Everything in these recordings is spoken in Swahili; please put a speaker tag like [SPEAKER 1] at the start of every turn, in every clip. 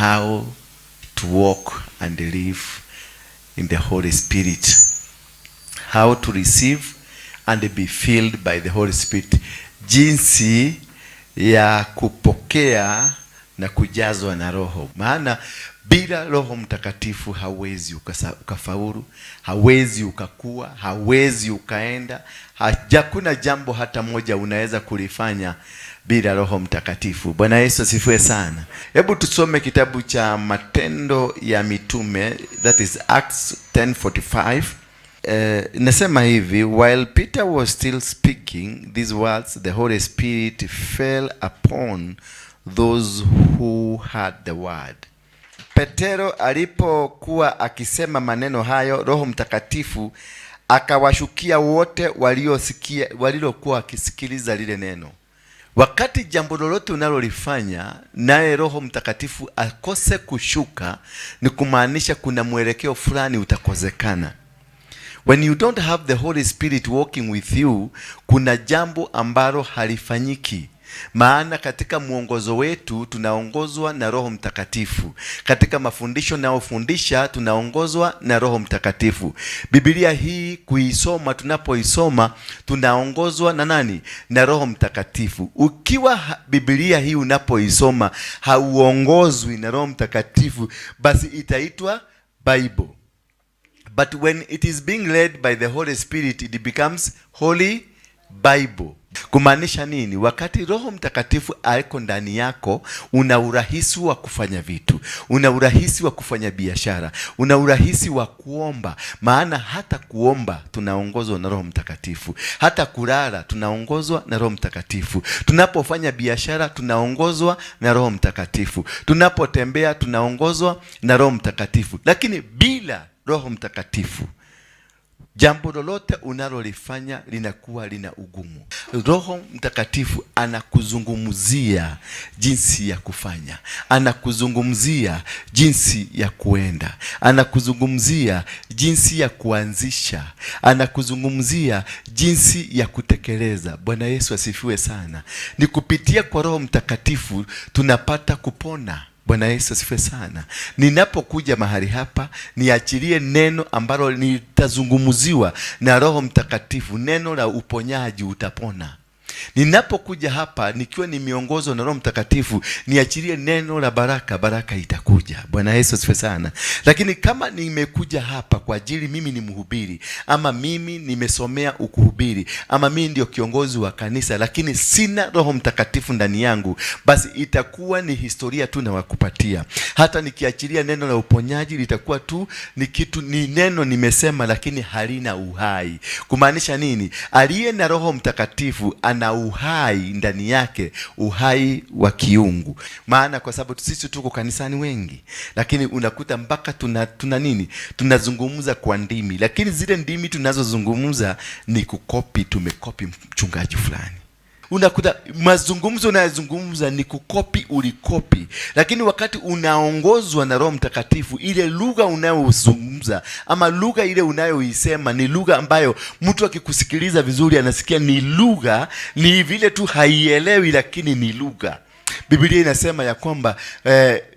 [SPEAKER 1] How to walk and live in the Holy Spirit. How to receive and be filled by the Holy Spirit. Jinsi ya kupokea na kujazwa na Roho. Maana bila Roho Mtakatifu hawezi ukafaulu, hawezi ukakua, hawezi ukaenda. Hakuna jambo hata moja unaweza kulifanya bila Roho Mtakatifu. Bwana Yesu asifiwe sana. Hebu tusome kitabu cha Matendo ya Mitume, that is Acts 10:45. Nasema hivi, while Peter was still speaking these words, the Holy Spirit fell upon those who heard the word. Petero alipokuwa akisema maneno hayo, Roho Mtakatifu akawashukia wote waliosikia, waliokuwa wakisikiliza lile neno. Wakati jambo lolote unalolifanya naye Roho Mtakatifu akose kushuka, ni kumaanisha kuna mwelekeo fulani utakosekana. When you don't have the Holy Spirit walking with you, kuna jambo ambalo halifanyiki. Maana katika mwongozo wetu tunaongozwa na Roho Mtakatifu. Katika mafundisho nayofundisha tunaongozwa na Roho Mtakatifu. Biblia hii kuisoma, tunapoisoma tunaongozwa na nani? Na Roho Mtakatifu. Ukiwa Biblia hii unapoisoma hauongozwi na Roho Mtakatifu, basi itaitwa Bible. But when it is being led by the Holy Spirit, it becomes Holy Bible. Kumaanisha nini? Wakati Roho Mtakatifu aliko ndani yako, una urahisi wa kufanya vitu, una urahisi wa kufanya biashara, una urahisi wa kuomba. Maana hata kuomba tunaongozwa na Roho Mtakatifu, hata kulala tunaongozwa na Roho Mtakatifu, tunapofanya biashara tunaongozwa na Roho Mtakatifu, tunapotembea tunaongozwa na Roho Mtakatifu. Lakini bila Roho Mtakatifu, jambo lolote unalolifanya linakuwa lina ugumu. Roho Mtakatifu anakuzungumzia jinsi ya kufanya, anakuzungumzia jinsi ya kuenda, anakuzungumzia jinsi ya kuanzisha, anakuzungumzia jinsi ya kutekeleza. Bwana Yesu asifiwe sana. Ni kupitia kwa Roho Mtakatifu tunapata kupona. Bwana Yesu asifiwe sana. Ninapokuja mahali hapa, niachilie neno ambalo litazungumziwa na Roho Mtakatifu, neno la uponyaji, utapona. Ninapokuja hapa nikiwa nimeongozwa na Roho Mtakatifu, niachilie neno la baraka, baraka itakuja. Bwana Yesu asifiwe sana. Lakini kama nimekuja hapa kwa ajili mimi ni mhubiri, ama mimi nimesomea ukuhubiri, ama mimi ndio kiongozi wa kanisa, lakini sina Roho Mtakatifu ndani yangu, basi itakuwa ni historia tu nawakupatia. Hata nikiachilia neno la uponyaji litakuwa tu ni kitu, ni neno nimesema, lakini halina uhai. Kumaanisha nini? Aliye na Roho Mtakatifu ana uhai ndani yake, uhai wa kiungu. Maana kwa sababu sisi tuko kanisani wengi, lakini unakuta mpaka tuna nini, tunazungumza kwa ndimi, lakini zile ndimi tunazozungumza ni kukopi, tumekopi mchungaji fulani. Unakuta mazungumzo unayozungumza ni kukopi, ulikopi. Lakini wakati unaongozwa na Roho Mtakatifu, ile lugha unayozungumza ama lugha ile unayoisema ni lugha ambayo mtu akikusikiliza vizuri anasikia ni lugha, ni vile tu haielewi, lakini ni lugha. Biblia inasema ya kwamba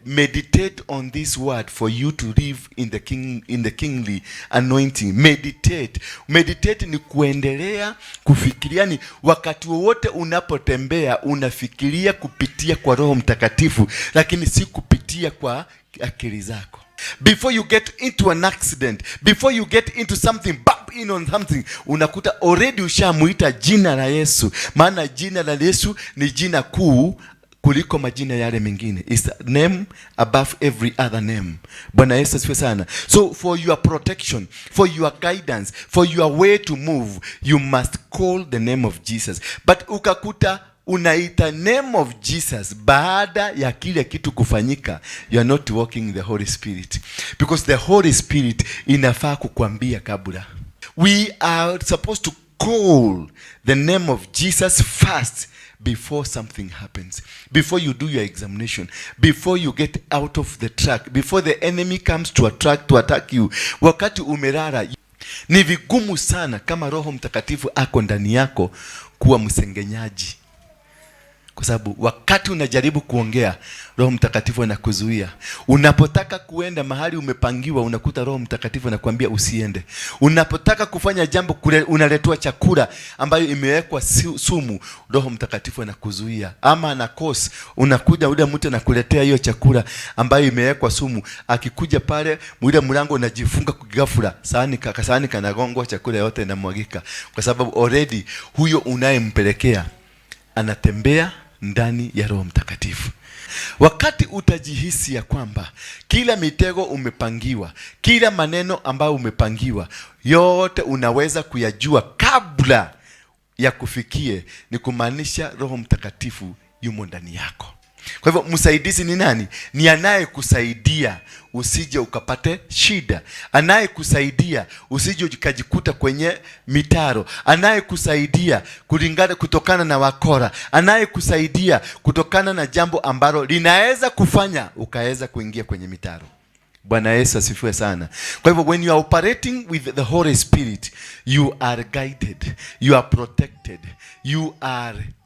[SPEAKER 1] meditate on this word for you to live in the kingly anointing. Meditate. Meditate ni kuendelea kufikiria, ni wakati wowote unapotembea unafikiria kupitia kwa Roho Mtakatifu, lakini si kupitia kwa akili zako. Before you get into an accident, before you get into something, bump in on something, unakuta already ushamuita jina la Yesu, maana jina la Yesu ni jina kuu kuliko majina yale mengine. Is a name above every other name. Bwana Yesu asifiwe sana. So for your protection, for your guidance, for your way to move, you must call the name of Jesus. But ukakuta unaita name of Jesus baada ya kile kitu kufanyika, you are not walking in the Holy Spirit, because the Holy Spirit inafaa kukwambia kabla. We are supposed to call the name of Jesus first before something happens, before you do your examination, before you get out of the track, before the enemy comes to attack you. Wakati umelala, ni vigumu sana kama Roho Mtakatifu ako ndani yako kuwa msengenyaji. Kwa sababu wakati unajaribu kuongea, Roho Mtakatifu anakuzuia. Unapotaka kuenda mahali umepangiwa, unakuta Roho Mtakatifu anakuambia usiende. Unapotaka kufanya jambo kule, unaletwa chakula ambayo imewekwa sumu, Roho Mtakatifu anakuzuia. Ama anakosa, unakuja ule mtu anakuletea hiyo chakula ambayo imewekwa sumu. Akikuja pale, ule mlango unajifunga kwa ghafla, sahani kanagongwa, chakula yote inamwagika. Kwa sababu already huyo unayempelekea anatembea ndani ya Roho Mtakatifu. Wakati utajihisi ya kwamba kila mitego umepangiwa, kila maneno ambayo umepangiwa, yote unaweza kuyajua kabla ya kufikie, ni kumaanisha Roho Mtakatifu yumo ndani yako. Kwa hivyo msaidizi ni nani? Ni anayekusaidia usije ukapate shida, anayekusaidia usije ukajikuta kwenye mitaro, anayekusaidia kulingana kutokana na wakora, anayekusaidia kutokana na jambo ambalo linaweza kufanya ukaweza kuingia kwenye mitaro. Bwana Yesu asifiwe sana. Kwa hivyo when you are operating with the Holy Spirit, you are guided, you are protected,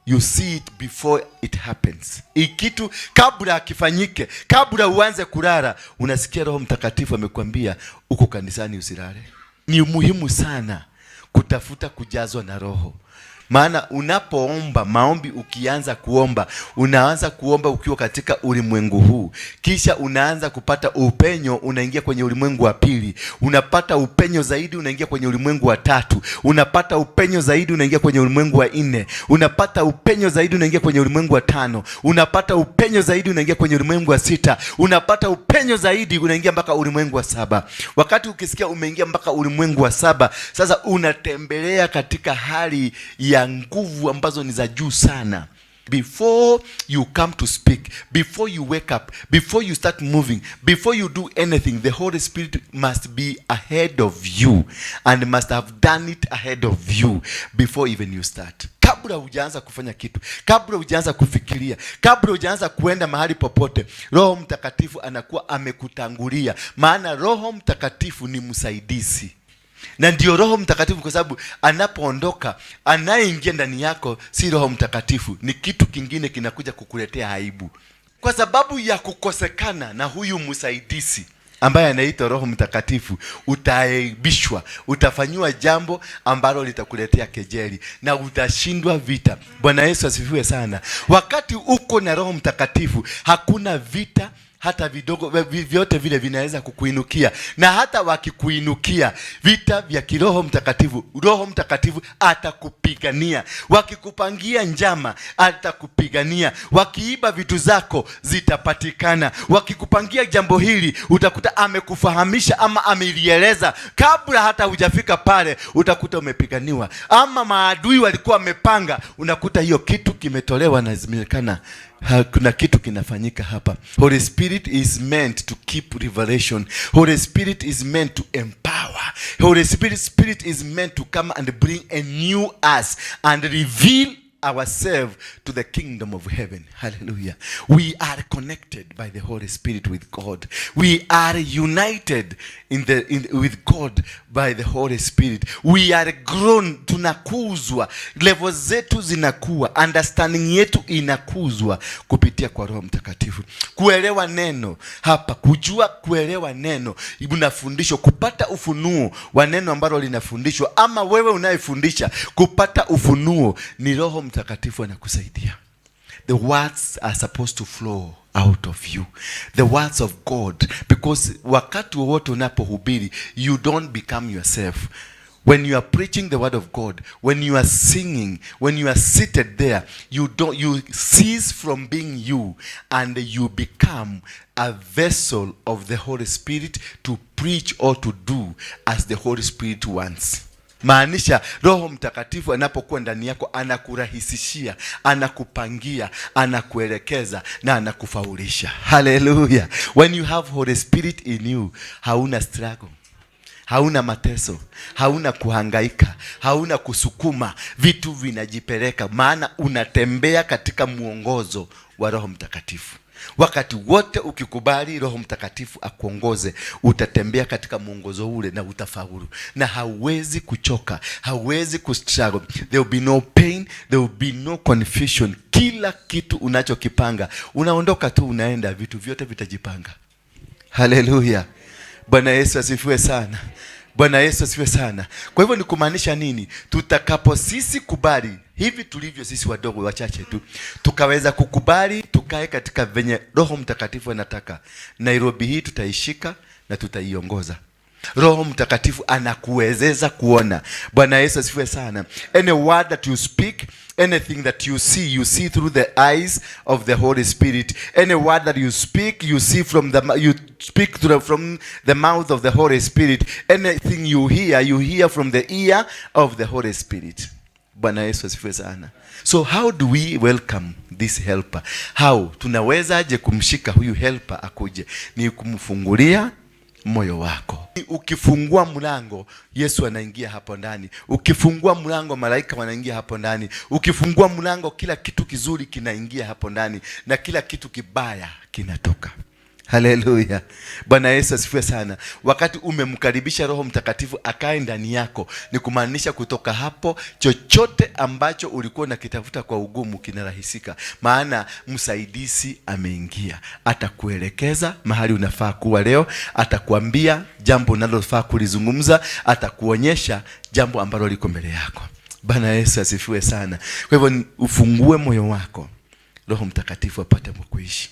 [SPEAKER 1] you see it before it happens. Ikitu kabla akifanyike, kabla uanze kulala, unasikia Roho Mtakatifu amekwambia uko kanisani usilale. Ni muhimu sana kutafuta kujazwa na Roho. Maana unapoomba maombi, ukianza kuomba, unaanza kuomba ukiwa katika ulimwengu huu, kisha unaanza kupata upenyo, unaingia kwenye ulimwengu wa pili, unapata upenyo zaidi, unaingia kwenye ulimwengu wa tatu, unapata upenyo zaidi, unaingia kwenye ulimwengu wa nne, unapata upenyo zaidi, unaingia kwenye ulimwengu wa tano, unapata upenyo zaidi, unaingia kwenye ulimwengu wa sita, unapata upenyo zaidi, unaingia mpaka ulimwengu wa saba. Wakati ukisikia umeingia mpaka ulimwengu wa saba, sasa unatembelea katika hali ya nguvu ambazo ni za juu sana. Before you come to speak, before you wake up, before you start moving, before you do anything, the Holy Spirit must be ahead of you and must have done it ahead of you before even you start. Kabla hujaanza kufanya kitu, kabla hujaanza kufikiria, kabla hujaanza kuenda mahali popote, Roho Mtakatifu anakuwa amekutangulia. Maana Roho Mtakatifu ni msaidizi. Na ndio Roho Mtakatifu, kwa sababu anapoondoka, anayeingia ndani yako si Roho Mtakatifu, ni kitu kingine kinakuja kukuletea aibu. Kwa sababu ya kukosekana na huyu msaidizi ambaye anaitwa Roho Mtakatifu, utaaibishwa, utafanyiwa jambo ambalo litakuletea kejeli na utashindwa vita. Bwana Yesu asifiwe sana. Wakati uko na Roho Mtakatifu, hakuna vita hata vidogo vyote vile vinaweza kukuinukia, na hata wakikuinukia vita vya kiroho Mtakatifu, Roho Mtakatifu atakupigania. Wakikupangia njama, atakupigania. Wakiiba vitu zako, zitapatikana. Wakikupangia jambo hili, utakuta amekufahamisha ama amelieleza kabla hata hujafika pale, utakuta umepiganiwa. Ama maadui walikuwa wamepanga, unakuta hiyo kitu kimetolewa na zimeonekana kuna kitu kinafanyika hapa. Holy Spirit is meant to keep revelation. Holy Spirit is meant to empower. Holy Spirit is meant to come and bring a new us and reveal ourselves to the kingdom of heaven. Hallelujah. We are connected by the Holy Spirit with God. We are united with God by the Holy Spirit. We are grown, tunakuzwa. Level zetu zinakuwa, understanding yetu inakuzwa kupitia kwa Roho Mtakatifu. Kuelewa neno hapa, kujua kuelewa neno, unafundishwa kupata ufunuo wa neno ambalo linafundishwa, ama wewe unayefundisha kupata ufunuo, ni Roho Mtakatifu anakusaidia. The words are supposed to flow out of you, the words of God, because wakati wowote unapohubiri, you don't become yourself. When you are preaching the word of God, when you are singing, when you are seated there, you don't, you cease from being you and you become a vessel of the Holy Spirit to preach or to do as the Holy Spirit wants. Maanisha Roho Mtakatifu anapokuwa ndani yako anakurahisishia, anakupangia, anakuelekeza na anakufaulisha. Hallelujah. When you have Holy Spirit in you, hauna struggle, hauna mateso, hauna kuhangaika, hauna kusukuma, vitu vinajipeleka, maana unatembea katika mwongozo wa Roho Mtakatifu. Wakati wote ukikubali Roho Mtakatifu akuongoze, utatembea katika mwongozo ule na utafaulu, na hauwezi kuchoka, hauwezi kustruggle. There will be no pain, there will be no confusion. Kila kitu unachokipanga, unaondoka tu unaenda, vitu vyote vitajipanga. Haleluya! Bwana Yesu asifiwe sana. Bwana Yesu asifiwe sana. Kwa hivyo ni kumaanisha nini? Tutakapo sisi kubali hivi tulivyo sisi wadogo wachache tu, tukaweza kukubali tukae katika venye Roho Mtakatifu anataka, Nairobi hii tutaishika na tutaiongoza. Roho Mtakatifu anakuwezesha kuona. Bwana Yesu asifiwe sana. Any word that you speak, anything that you see, you see through the eyes of the Holy Spirit. Any word that you speak, you see from the you speak through, from the mouth of the Holy Spirit. Anything you hear, you hear from the ear of the Holy Spirit. Bwana Yesu asifiwe sana. So how do we welcome this helper? How tunawezaje kumshika huyu helper akuje? Ni kumfungulia moyo wako. Ukifungua mlango, Yesu anaingia hapo ndani. Ukifungua mlango, malaika wanaingia hapo ndani. Ukifungua mlango, kila kitu kizuri kinaingia hapo ndani na kila kitu kibaya kinatoka. Haleluya, Bwana Yesu asifiwe sana. Wakati umemkaribisha Roho Mtakatifu akae ndani yako, ni kumaanisha kutoka hapo chochote ambacho ulikuwa unakitafuta kwa ugumu kinarahisika, maana msaidizi ameingia. Atakuelekeza mahali unafaa kuwa leo, atakuambia jambo unalofaa kulizungumza, atakuonyesha jambo ambalo liko mbele yako. Bwana Yesu asifiwe sana. Kwa hivyo ufungue moyo wako, Roho Mtakatifu apate kuishi.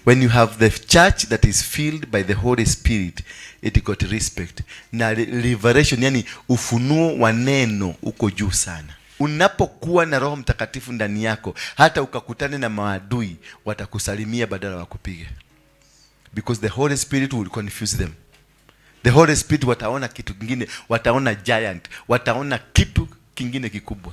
[SPEAKER 1] When you have the church that is filled by the Holy Spirit, it got respect na revelation, yani ufunuo wa neno uko juu sana. Unapokuwa na Roho Mtakatifu ndani yako, hata ukakutane na maadui watakusalimia badala wakupiga, because the Holy Spirit will confuse them. The Holy Spirit wataona kitu kingine, wataona giant, wataona kitu kingine kikubwa.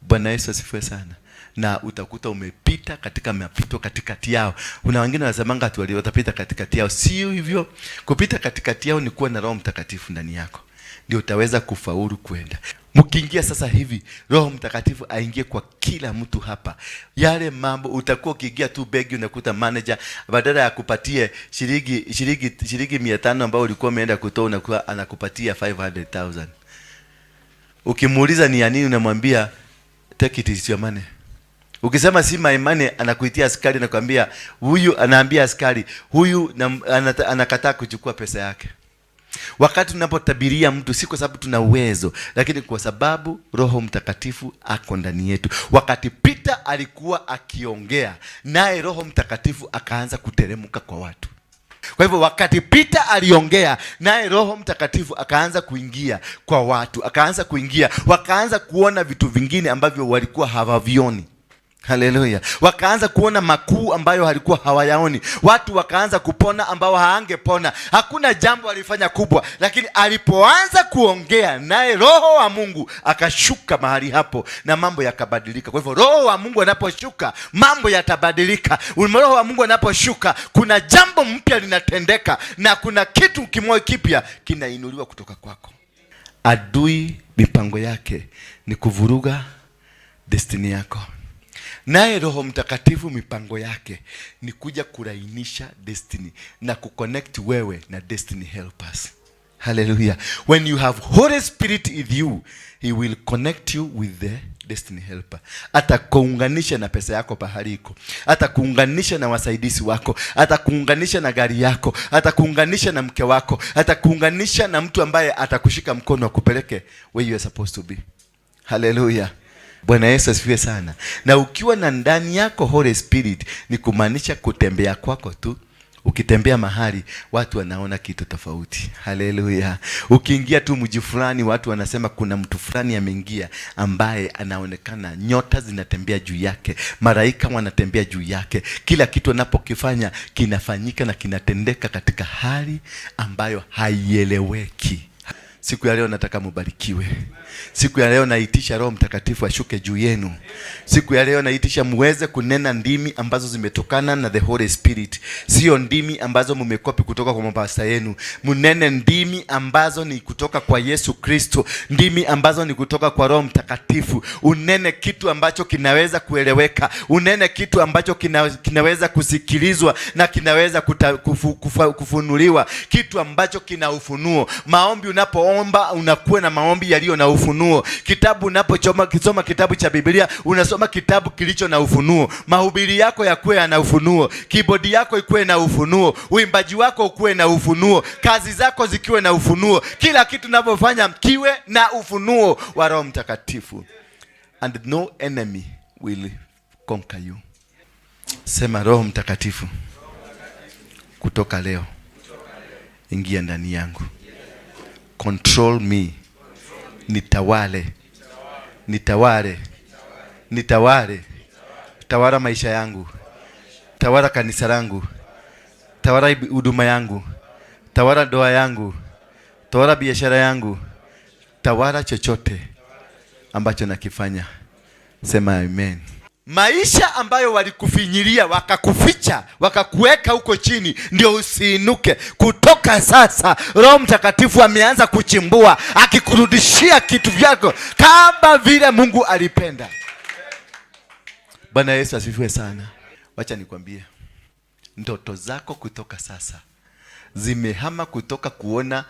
[SPEAKER 1] Bwana Yesu asifiwe sana. Na utakuta umepita katika mapito katikati yao. Kuna wengine wanasemanga ati watapita katikati yao. Sio hivyo. Kupita katikati yao ni kuwa na Roho Mtakatifu ndani yako, ndio utaweza kufaulu kwenda. Mkiingia sasa hivi, Roho Mtakatifu aingie kwa kila mtu hapa. Yale mambo utakuwa ukiingia tu benki, unakuta manager badala ya kupatie shilingi 500 ambayo ulikuwa umeenda kutoa, unakuwa anakupatia 500,000. Ukimuuliza ni ya nini, unamwambia, "Take it, is your money." Ukisema si my money, anakuitia askari na kuambia huyu, anaambia askari huyu anakataa kuchukua pesa yake. Wakati tunapotabiria mtu, si kwa sababu tuna uwezo, lakini kwa sababu Roho Mtakatifu ako ndani yetu. Wakati Peter alikuwa akiongea, naye Roho Mtakatifu akaanza kuteremka kwa watu. Kwa hivyo wakati Peter aliongea, naye Roho Mtakatifu akaanza kuingia kwa watu, akaanza kuingia, wakaanza kuona vitu vingine ambavyo walikuwa hawavioni. Haleluya! Wakaanza kuona makuu ambayo walikuwa hawayaoni. Watu wakaanza kupona ambao haangepona. Hakuna jambo alifanya kubwa, lakini alipoanza kuongea naye Roho wa Mungu akashuka mahali hapo na mambo yakabadilika. Kwa hivyo Roho wa Mungu anaposhuka, mambo yatabadilika. Roho wa Mungu anaposhuka, kuna jambo mpya linatendeka na kuna kitu kimoja kipya kinainuliwa kutoka kwako. Adui mipango yake ni kuvuruga destiny yako, naye Roho Mtakatifu mipango yake ni kuja kulainisha destiny na kuconnect wewe na destiny helpers. Hallelujah. When you have Holy Spirit with you, he will connect you with the destiny helper. Atakuunganisha na pesa yako pahali iko, atakuunganisha na wasaidizi wako, atakuunganisha na gari yako, atakuunganisha na mke wako, atakuunganisha na mtu ambaye atakushika mkono akupeleke where you are supposed to be. Hallelujah. Bwana Yesu asifiwe sana. Na ukiwa na ndani yako Holy Spirit, ni kumaanisha kutembea kwako tu, ukitembea mahali watu wanaona kitu tofauti. Haleluya! Ukiingia tu mji fulani, watu wanasema kuna mtu fulani ameingia ambaye anaonekana, nyota zinatembea juu yake, malaika wanatembea juu yake, kila kitu anapokifanya kinafanyika na kinatendeka katika hali ambayo haieleweki. Siku ya leo nataka mubarikiwe. Siku ya leo naitisha Roho Mtakatifu ashuke juu yenu. Siku ya leo naitisha muweze kunena ndimi ambazo zimetokana na the Holy Spirit, sio ndimi ambazo mumekopi kutoka kwa mapasta yenu. Munene ndimi ambazo ni kutoka kwa Yesu Kristo, ndimi ambazo ni kutoka kwa Roho Mtakatifu. Unene kitu ambacho kinaweza kueleweka, unene kitu ambacho kinaweza kusikilizwa na kinaweza kufunuliwa, kitu ambacho kina ufunuo. Maombi unapoomba unakuwa na maombi yaliyo na ufunuo. Kitabu unapochoma kisoma kitabu cha Biblia unasoma kitabu kilicho na ufunuo. Mahubiri yako yakuwe yana ufunuo, kibodi yako ikuwe na ufunuo, uimbaji wako ukuwe na ufunuo, kazi zako zikiwe na ufunuo, kila kitu unavyofanya kiwe na ufunuo wa Roho Mtakatifu, and no enemy will conquer you. Sema, "Roho Mtakatifu, kutoka leo ingia ndani yangu, control me, nitawale, nitawale, nitawale, tawala maisha yangu, tawala kanisa langu, tawala huduma yangu, tawala ndoa yangu, tawala biashara yangu, tawala chochote ambacho nakifanya." Sema amen. Maisha ambayo walikufinyilia, wakakuficha, wakakuweka huko chini ndio usiinuke. Kutoka sasa Roho Mtakatifu ameanza kuchimbua, akikurudishia kitu vyako kama vile Mungu alipenda. Bwana Yesu asifiwe sana. Wacha nikwambie, ndoto zako kutoka sasa zimehama kutoka kuona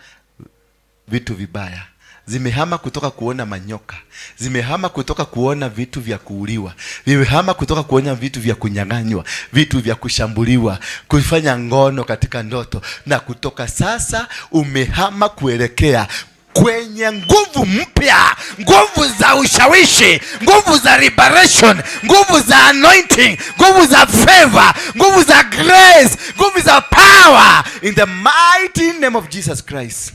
[SPEAKER 1] vitu vibaya, zimehama kutoka kuona manyoka, zimehama kutoka kuona vitu vya kuuliwa, vimehama kutoka kuona vitu vya kunyang'anywa, vitu vya kushambuliwa, kufanya ngono katika ndoto, na kutoka sasa umehama kuelekea kwenye nguvu mpya, nguvu za ushawishi, nguvu za liberation, nguvu za anointing, nguvu za favor, nguvu za grace, nguvu za power in the mighty name of Jesus Christ.